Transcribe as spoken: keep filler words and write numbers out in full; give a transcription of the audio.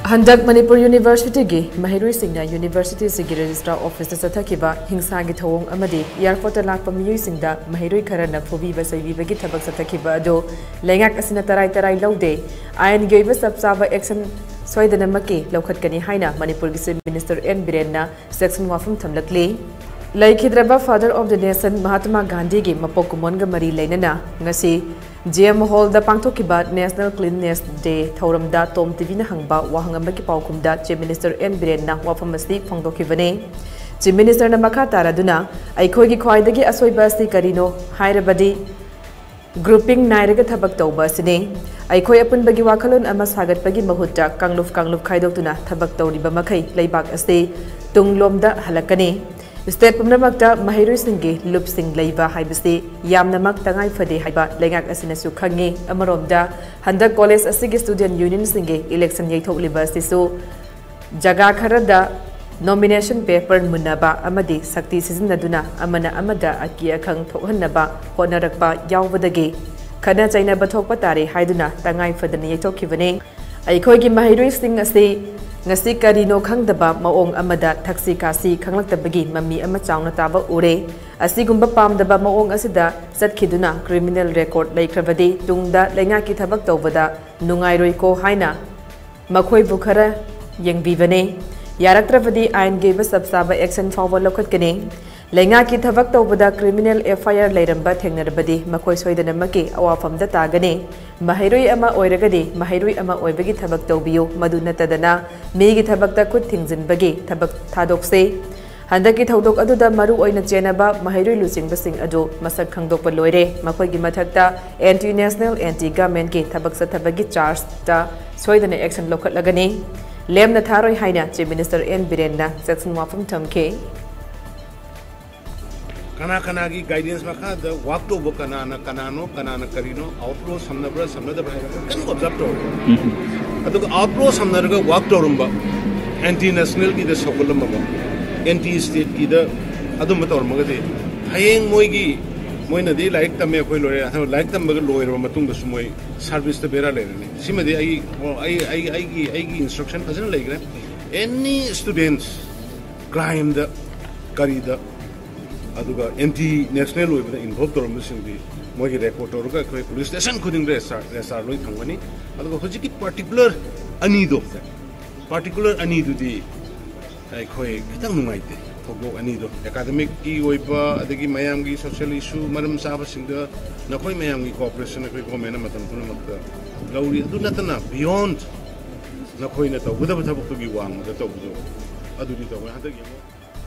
ꯍꯟꯗꯛ ꯃꯅꯤꯄꯨꯔ ꯌꯨꯅꯤꯚꯔꯁꯤꯇꯤꯒꯤ ꯃꯍꯩꯔꯣꯏꯁꯤꯡꯅ ꯌꯨꯅꯤꯚꯔꯁꯤꯇꯤꯁꯤꯒꯤ ꯔꯦꯖꯤꯁꯇ꯭ꯔꯥꯔ ꯑꯣꯐꯤꯁꯇ ꯆꯠꯊꯈꯤꯕ ꯍꯤꯡꯁꯥꯒꯤ ꯊꯧꯑꯣꯡ ꯑꯃꯗꯤ ꯑꯦꯌꯥꯔꯄꯣꯔꯠꯇ ꯂꯥꯛꯄ ꯃꯤꯑꯣꯏꯁꯤꯡꯗ ꯃꯍꯩꯔꯣꯏ ꯈꯔꯅ ꯐꯨꯕꯤꯕ ꯆꯩꯕꯤꯕꯒꯤ ꯊꯕꯛ ꯆꯠꯊꯈꯤꯕ ꯑꯗꯨ ꯂꯩꯉꯥꯛ ꯑꯁꯤꯅ ꯇꯔꯥꯏ ꯇꯔꯥꯏ ꯂꯧꯗꯦ꯫ ꯑꯥꯏꯟꯒꯤ ꯑꯣꯏꯕ ꯆꯞ ꯆꯥꯕ ꯑꯦꯛꯁꯟ ꯁꯣꯏꯗꯅꯃꯛꯀꯤ ꯂꯧꯈꯠꯀꯅꯤ ꯍꯥꯏꯅ ꯃꯅꯤꯄꯨꯔꯒꯤ ꯆꯤꯐ ꯃꯤꯅꯤꯁꯇꯔ ꯑꯦꯟ ꯕꯤꯔꯦꯟꯅ ꯖꯦꯛꯁꯟ ꯋꯥꯐꯝ ꯊꯝꯂꯛꯂꯤ꯫ ꯂꯩꯈꯤꯗ꯭ꯔꯕ Father of the Nation ꯃꯍꯥꯇꯃꯥ ꯒꯥꯟꯙꯤꯒꯤ ꯃꯄꯣꯛ ꯀꯨꯝꯑꯣꯟꯒ ꯃꯔꯤ ꯂꯩꯅꯅ ꯉꯁꯤ ꯖꯤ ꯑꯦꯝ ꯍꯣꯜꯗ ꯄꯥꯡꯊꯣꯛꯈꯤꯕ National Cleanliness Day ꯊꯧꯔꯝꯗ ꯇꯣꯝ ꯇꯤꯚꯤꯅ ꯍꯪꯕ ꯋꯥꯍꯪ ꯑꯃꯒꯤ ꯄꯥꯎꯈꯨꯝꯗ ꯆꯤꯐ ꯃꯤꯅꯤꯁꯇꯔ ꯑꯦꯟ ꯕꯤꯔꯦꯟꯅ ꯋꯥꯐꯝ ꯑꯁꯤ ꯐꯣꯡꯗꯣꯛꯈꯤꯕꯅꯤ꯫ ꯆꯤꯐ ꯃꯤꯅꯤꯁꯇꯔꯅ ꯃꯈꯥ ꯇꯥꯔꯗꯨꯅ, ꯑꯩꯈꯣꯏꯒꯤ ꯈ꯭ꯋꯥꯏꯗꯒꯤ ꯑꯁꯣꯏꯕ ꯑꯁꯤ ꯀꯔꯤꯅꯣ ꯍꯥꯏꯔꯕꯗꯤ, ꯒ꯭ꯔꯨꯄꯤꯡ ꯅꯥꯏꯔꯒ ꯊꯕꯛ ꯇꯧꯕ ꯑꯁꯤꯅꯤ꯫ ꯑꯩꯈꯣꯏ ꯑꯄꯨꯟꯕꯒꯤ ꯋꯥꯈꯜꯂꯣꯟ ꯑꯃ ꯁꯥꯒꯠꯄꯒꯤ ꯃꯍꯨꯠꯇ ꯀꯥꯡꯂꯨꯞ ꯀꯥꯡꯂꯨꯞ ꯈꯥꯏꯗꯣꯛꯇꯨꯅ ꯊꯕꯛ ꯇꯧꯔꯤꯕ ꯃꯈꯩ ꯂꯩꯕꯥꯛ ꯑꯁꯤ ꯇꯨꯡꯂꯣꯝꯗ ꯍꯜꯂꯛꯀꯅꯤ꯫ ꯁ꯭ꯇꯦꯠ ꯄꯨꯝꯅꯃꯛꯇ ꯃꯍꯩꯔꯣꯏꯁꯤꯡꯒꯤ ꯂꯨꯞꯁꯤꯡ ꯂꯩꯕ ꯍꯥꯏꯕꯁꯤ ꯌꯥꯝꯅꯃꯛ ꯇꯉꯥꯏ ꯐꯗꯦ ꯍꯥꯏꯕ ꯂꯩꯉꯥꯛ ꯑꯁꯤꯅꯁꯨ ꯈꯪꯉꯤ꯫ ꯑꯃꯔꯣꯝꯗ, ꯍꯟꯗꯛ ꯀꯣꯂꯦꯖ ꯑꯁꯤꯒꯤ ꯁ꯭ꯇꯨꯗꯦꯟꯠ ꯌꯨꯅꯤꯌꯟꯁꯤꯡꯒꯤ ꯏꯂꯦꯛꯁꯟ ꯌꯩꯊꯣꯛꯂꯤꯕ ꯑꯁꯤꯁꯨ ꯖꯒꯥ ꯈꯔꯗ ꯅꯣꯃꯤꯅꯦꯁꯟ ꯄꯦꯄꯔ ꯃꯨꯟꯅꯕ ꯑꯃꯗꯤ ꯁꯛꯇꯤ ꯁꯤꯖꯤꯟꯅꯗꯨꯅ ꯑꯃꯅ ꯑꯃꯗ ꯑꯀꯤ ꯑꯈꯪ ꯊꯣꯛꯍꯟꯅꯕ ꯍꯣꯠꯅꯔꯛꯄ ꯌꯥꯎꯕꯗꯒꯤ ꯈꯠꯅ ꯆꯩꯅꯕ ꯊꯣꯛꯄ ꯇꯥꯔꯦ ꯍꯥꯏꯗꯨꯅ ꯇꯉꯥꯏ ꯐꯗꯅ ꯌꯩꯊꯣꯛꯈꯤꯕꯅꯤ꯫ ꯑꯩꯈꯣꯏꯒꯤ ꯃꯍꯩꯔꯣꯏꯁꯤꯡ ꯑꯁꯤ ꯉꯁꯤ ꯀꯔꯤꯅꯣ ꯈꯪꯗꯕ ꯃꯑꯣꯡ ꯑꯃꯗ ꯊꯛꯁꯤ ꯈꯥꯁꯤ ꯈꯪꯂꯛꯇꯕꯒꯤ ꯃꯃꯤ ꯑꯃ ꯆꯥꯎꯅ ꯇꯥꯕ ꯎꯔꯦ꯫ ꯑꯁꯤꯒꯨꯝꯕ ꯄꯥꯝꯗꯕ ꯃꯑꯣꯡ ꯑꯁꯤꯗ ꯆꯠꯈꯤꯗꯨꯅ ꯀ꯭ꯔꯤꯃꯤꯅꯦꯜ ꯔꯦꯀꯣꯔꯗ ꯂꯩꯈ꯭ꯔꯕꯗꯤ ꯇꯨꯡꯗ ꯂꯩꯉꯥꯛꯀꯤ ꯊꯕꯛ ꯇꯧꯕꯗ ꯅꯨꯡꯉꯥꯏꯔꯣꯏꯀꯣ ꯍꯥꯏꯅ ꯃꯈꯣꯏꯕꯨ ꯈꯔ ꯌꯦꯡꯕꯤꯕꯅꯦ꯫ ꯌꯥꯔꯛꯇ꯭ꯔꯕꯗꯤ ꯑꯥꯏꯟꯒꯤ ꯑꯣꯏꯕ ꯆꯞ ꯆꯥꯕ ꯑꯦꯛꯁꯟ ꯐꯥꯎꯕ ꯂꯧꯈꯠꯀꯅꯤ꯫ ꯂꯩꯉꯥꯛꯀꯤ ꯊꯕꯛ ꯇꯧꯕꯗ ꯀ꯭ꯔꯤꯃꯤꯅꯦꯜ ꯑꯦꯐ ꯑꯥꯏ ꯑꯥꯔ ꯂꯩꯔꯝꯕ ꯊꯦꯡꯅꯔꯕꯗꯤ ꯃꯈꯣꯏ ꯁꯣꯏꯗꯅꯃꯛꯀꯤ ꯑꯋꯥꯐꯝꯗ ꯇꯥꯒꯅꯤ꯫ ꯃꯍꯩꯔꯣꯏ ꯑꯃ ꯑꯣꯏꯔꯒꯗꯤ ꯃꯍꯩꯔꯣꯏ ꯑꯃ ꯑꯣꯏꯕꯒꯤ ꯊꯕꯛ ꯇꯧꯕꯤꯌꯨ, ꯃꯗꯨ ꯅꯠꯇꯗꯅ ꯃꯤꯒꯤ ꯊꯕꯛꯇ ꯈꯨꯠ ꯊꯤꯡꯖꯤꯟꯕꯒꯤ ꯊꯕꯛ ꯊꯥꯗꯣꯛꯁꯤ꯫ ꯍꯟꯗꯛꯀꯤ ꯊꯧꯗꯣꯛ ꯑꯗꯨꯗ ꯃꯔꯨ ꯑꯣꯏꯅ ꯆꯦꯟꯅꯕ ꯃꯍꯩꯔꯣꯏ ꯂꯨꯆꯤꯡꯕꯁꯤꯡ ꯑꯗꯨ ꯃꯁꯛ ꯈꯪꯗꯣꯛꯄ ꯂꯣꯏꯔꯦ꯫ ꯃꯈꯣꯏꯒꯤ ꯃꯊꯛꯇ ꯑꯦꯟꯇꯤ ꯅꯦꯁꯅꯦꯜ, ꯑꯦꯟꯇꯤ ꯒꯚꯔꯟꯃꯦꯟꯠꯀꯤ ꯊꯕꯛ ꯆꯠꯊꯕꯒꯤ ꯆꯥꯔꯖꯇ ꯁꯣꯏꯗꯅ ꯑꯦꯛꯁꯟ ꯂꯧꯈꯠꯂꯒꯅꯤ꯫ ꯂꯦꯝꯅ ꯊꯥꯔꯣꯏ ꯍꯥꯏꯅ ꯆꯤꯐ ꯃꯤꯅꯤꯁꯇꯔ ꯑꯦꯟ ꯕꯤꯔꯦꯟꯅ ꯖꯦꯛꯁꯟ ꯋꯥꯐꯝ ꯊꯝꯈꯤ꯫ ꯀꯅꯥ ꯀꯅꯥꯒꯤ ꯒꯥꯏꯗꯦꯟꯁ ꯃꯈꯥꯗ ꯋꯥꯛ ꯇꯧꯕ, ꯀꯅꯥꯅ ꯀꯅꯥꯅꯣ, ꯀꯅꯥꯅ ꯀꯔꯤꯅꯣ, ꯑꯥꯎꯠꯐ꯭ꯂꯣ ꯁꯝꯅꯕ꯭ꯔꯥ ꯁꯝꯅꯗꯕ꯭ꯔꯥ ꯍꯥꯏꯕ ꯀꯟꯅ ꯑꯣꯕꯖꯥꯔꯕ ꯇꯧꯔꯦ꯫ ꯑꯗꯨꯒ ꯑꯥꯎꯠꯐ꯭ꯂꯣ ꯁꯝꯅꯔꯒ ꯋꯥꯛ ꯇꯧꯔꯝꯕ, ꯑꯦꯟꯇꯤ ꯅꯦꯁꯅꯦꯜꯒꯤꯗ ꯁꯧꯒꯠꯂꯝꯃꯕ, ꯑꯦꯟꯇꯤ ꯁ꯭ꯇꯦꯠꯀꯤꯗ ꯑꯗꯨꯝꯕ ꯇꯧꯔꯝꯃꯒꯗꯤ ꯍꯌꯦꯡ ꯃꯣꯏꯒꯤ ꯃꯣꯏꯅꯗꯤ ꯂꯥꯏꯔꯤꯛ ꯇꯝꯃꯦ, ꯑꯩꯈꯣꯏ ꯂꯣꯏꯔꯦ, ꯑꯗꯣ ꯂꯥꯏꯔꯤꯛ ꯇꯝꯕꯒ ꯂꯣꯏꯔꯕ ꯃꯇꯨꯡꯗꯁꯨ ꯃꯣꯏ ꯁꯥꯔꯚꯤꯁꯇ ꯕꯦꯔꯥ ꯂꯩꯔꯅꯤ꯫ ꯁꯤꯃꯗꯤ ꯑꯩ ꯑꯩ ꯑꯩ ꯑꯩꯒꯤ ꯑꯩꯒꯤ ꯏꯟꯁꯇ꯭ꯔꯛꯁꯟ ꯐꯖꯅ ꯂꯩꯈ꯭ꯔꯦ꯫ Any students ꯀ꯭ꯔꯥꯏꯝꯗ, ꯀꯔꯤꯗ, ꯑꯗꯨꯒ ꯑꯦꯟꯇꯤ ꯅꯦꯁꯅꯦꯜ ꯑꯣꯏꯕꯗ ꯏꯟꯚꯣꯜꯕ ꯇꯧꯔꯝꯕꯁꯤꯡꯗꯤ ꯃꯣꯏꯒꯤ ꯔꯦꯀꯣꯔꯗ ꯇꯧꯔꯒ ꯑꯩꯈꯣꯏ ꯄꯨꯂꯤꯁ ꯁ꯭ꯇꯦꯁꯟ ꯈꯨꯗꯤꯡꯗ ꯑꯦꯁ ꯑꯥꯔ ꯑꯦꯁ ꯑꯥꯔ ꯂꯣꯏ ꯊꯝꯒꯅꯤ꯫ ꯑꯗꯨꯒ ꯍꯧꯖꯤꯛꯀꯤ ꯄꯥꯔꯇꯤꯀꯨꯂꯔ ꯑꯅꯤꯗꯣ, ꯄꯥꯔꯇꯤꯀꯨꯂꯔ ꯑꯅꯤꯗꯨꯗꯤ ꯑꯩꯈꯣꯏ ꯈꯤꯇꯪ ꯅꯨꯡꯉꯥꯏꯇꯦ꯫ ꯊꯧꯗꯣꯛ ꯑꯅꯤꯗꯣ ꯑꯦꯀꯥꯗꯃꯤꯛꯀꯤ ꯑꯣꯏꯕ, ꯑꯗꯒꯤ ꯃꯌꯥꯝꯒꯤ ꯁꯣꯁꯤꯌꯦꯜ ꯏꯁꯨ ꯃꯔꯝ ꯆꯥꯕꯁꯤꯡꯗ ꯅꯈꯣꯏ ꯃꯌꯥꯝꯒꯤ ꯀꯣꯑꯣꯄꯔꯦꯁꯟ ꯑꯩꯈꯣꯏ ꯒꯣꯔꯃꯦꯟꯅ ꯃꯇꯝ ꯄꯨꯝꯅꯃꯛꯇ ꯂꯧꯔꯤ꯫ ꯑꯗꯨ ꯅꯠꯇꯅ ꯕꯤꯌꯣꯟ ꯅꯈꯣꯏꯅ ꯇꯧꯒꯗꯕ ꯊꯕꯛꯇꯨꯒꯤ ꯋꯥꯡꯃꯗ ꯇꯧꯕꯗꯣ ꯑꯗꯨꯗꯤ ꯇꯧꯋꯦ꯫ ꯍꯟꯗꯛ ꯌꯦꯡꯉꯣ꯫